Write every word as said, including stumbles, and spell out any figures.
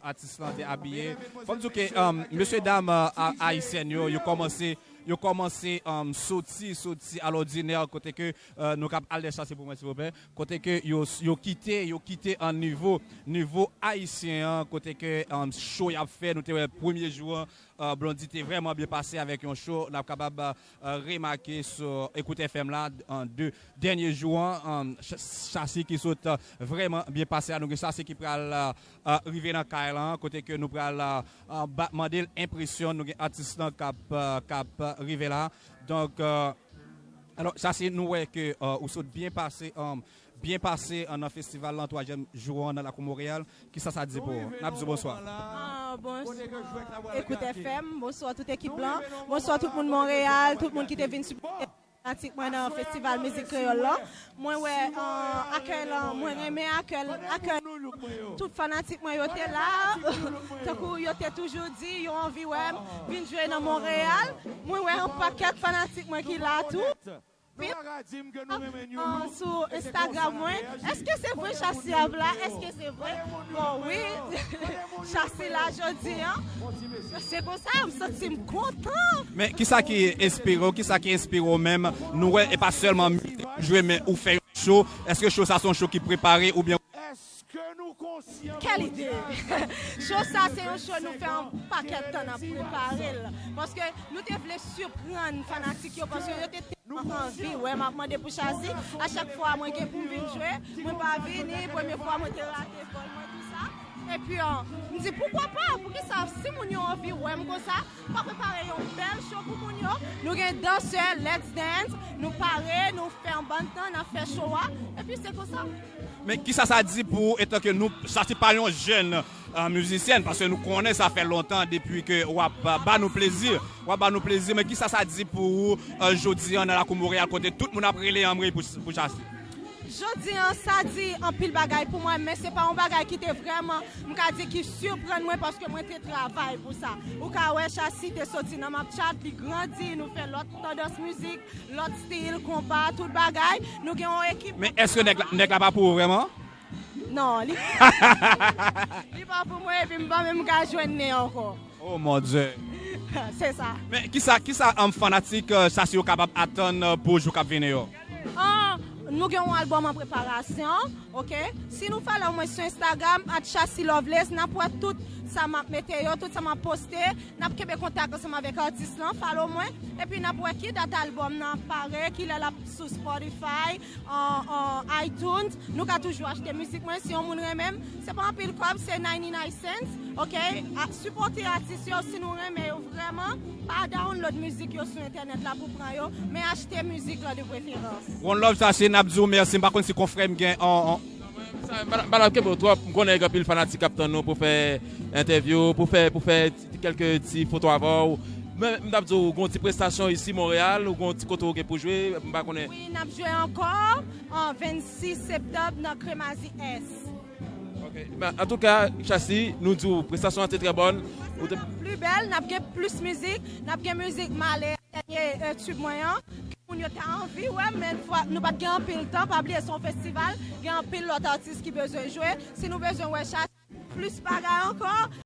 atis lan te abiye. Fò m di w ke, um, mesye dam, uh, a- ayisyèn yo, yo kòmanse, yo kòmanse, um, soti, soti a lòdinè, kote ke, uh, nou kap al dèyè chasi pou mwen, silvouplè. Kote ke yo, yo kite, yo kite an nivo, nivo ayisyen an, kote ke, um, show y ap fè, nou te wè premye jou an, uh, Blondy te vrèman byen pase avèk yon show, n ap kapab, uh, uh, remake sou Ekout F M la, an de dènye jou an, um, Ch- Chasi ki sot, uh, vrèman byen pase a, nou gen Chasi ki pral, uh, uh, rive nan kay lan, kote ke nou pral, uh, uh, ba- mande l enpresyon, nou gen atis lan k ap, uh, k ap, uh, rive la. Donk, uh, alò, Chasi, nou wè ke, uh, ou sot byen pase, um, byen pase, uh, nan festival lan, twazyèm jou an nan Lakou Monreyal. Kisa sa di pou ou? N ap di w bonswa. Ah, bonswa. Ekout F M, bonswa tout ekip lan, bonswa tout moun Monreyal, tout moun ki te vin sipòte fanatik mwen nan festival mizik kreyòl lan. Mwen wè, uh, akèy lan, mwen renmen akèy, akèy. Tout fanatik mwen yo te la, tankou yo te toujou di, yo anvi wè m vin jwe nan Monreyal. Mwen wè yon pakèt fanatik mwen ki la tou. Anpil. Ah, sou Instagram mwen. Èske se vre Chasi ap la? Èske se vre? Bon, wi. Chasi la jodi an. Se konsa, m santi m kontan. Men kisa ki enspire w? Kisa ki enspire w menm? Nou wè, e pa sèlman mizik jwe, men ou fè yon show. Èske show sa se yon show ki prepare oubyen? Kèl ide! Show sa se yon show nou fè yon pakèt tan n ap prepare l. Paske nou te vle siprann fanatik yo, paske yo te tèlman anvi wè m ap mande pou Chasi. A chak fwa mwen gen pou m vin jwe, mwen pa vini, premye fwa mwen te rate vòl mwen, tou sa. Epi, an, m di, poukwa pa? Poukisa si moun yo anvi wè m konsa, m pa prepare yon bèl show pou moun yo? Nou gen dansè, Let's Dance, nou pare, nou fè yon bann tan, n ap fè show a, epi se konsa. Men kisa sa di pou ou, etanke nou, Chasi pa yon jèn, uh, mizisyèn, paske nou konnen sa fè lontan depi ke w ap, uh, ba nou plezi, w ap ba nou plezi, men kisa sa di pou ou, uh, jodi an nan Lakou Monreyal kote tout moun ap rele anmwey pou, pou Chasi? Jodi an, sa di anpil bagay pou mwen, men se pa yon bagay ki te vrèman, m ka di, ki siprann mwen, paske mwen te travay pou sa. Ou ka wè Chasi te soti nan Mapchat, li grandi, nou fè lòt tandans mizik, lòt stil, konpa, tout bagay. Nou gen yon ekip. Men èske nèg la, nèg la pa pou ou vrèman? Non, li, li pa pou mwen, epi m pa menm ka jwenn li ankò. Oh mon Dieu. Se sa. Men kisa, kisa, um, fanatik, uh, Chasi yo kapab atann, uh, pou jou k ap vini yo? Ah, nou gen yon albòm an preparasyon, ok? Si nou follow mwen sou Instagram, at Chasi Loveless, n ap wè tout sa m ap mete yo, tout sa m ap poste. N ap kenbe kontak ansanm avèk atis lan, follow mwen. Epi n ap wè ki dat albòm nan ap pare, kilè l ap sou Spotify, an, an iTunes. Nou ka toujou achte mizik mwen, si yon moun renmen m. Se pa anpil kòb, se ninety-nine cents, ok? A, sipòte atis yo si nou renmen yo vrèman. Pa download mizik yo sou entènèt la pou pran yo, men achte mizik lan de preferans. One Love Chasi, n ap di w mèsi. M pa konn si konfrè m gen an, an. Sa, m pa, m pa t ap kenbe w twòp. M konnen gen anpil fanatik k ap tann nou pou fè entèvyou, pou fè, pou fè ti, kèlke ti foto avè w. Men m t ap di w, gen yon ti prestasyon isi Monreyal, ou gen yon ti kote w gen pou jwe, m pa konnen. Wi, n ap jwe ankò an vennsis septanm nan Kremazi S. Ok. Ben, antouka, Chasi, nou di w, prestasyon an te trè bòn. Ou te... Pli bèl, n ap gen plis mizik, n ap gen mizik Male, dènye, eh, tube mwen an. Moun yo ta anvi wè, men fwa, nou pa t gen anpil tan, pa bliye se yon festival, gen anpil lòt atis ki bezwen jwe. Si nou bezwen wè Chasi, plis bagay ankò.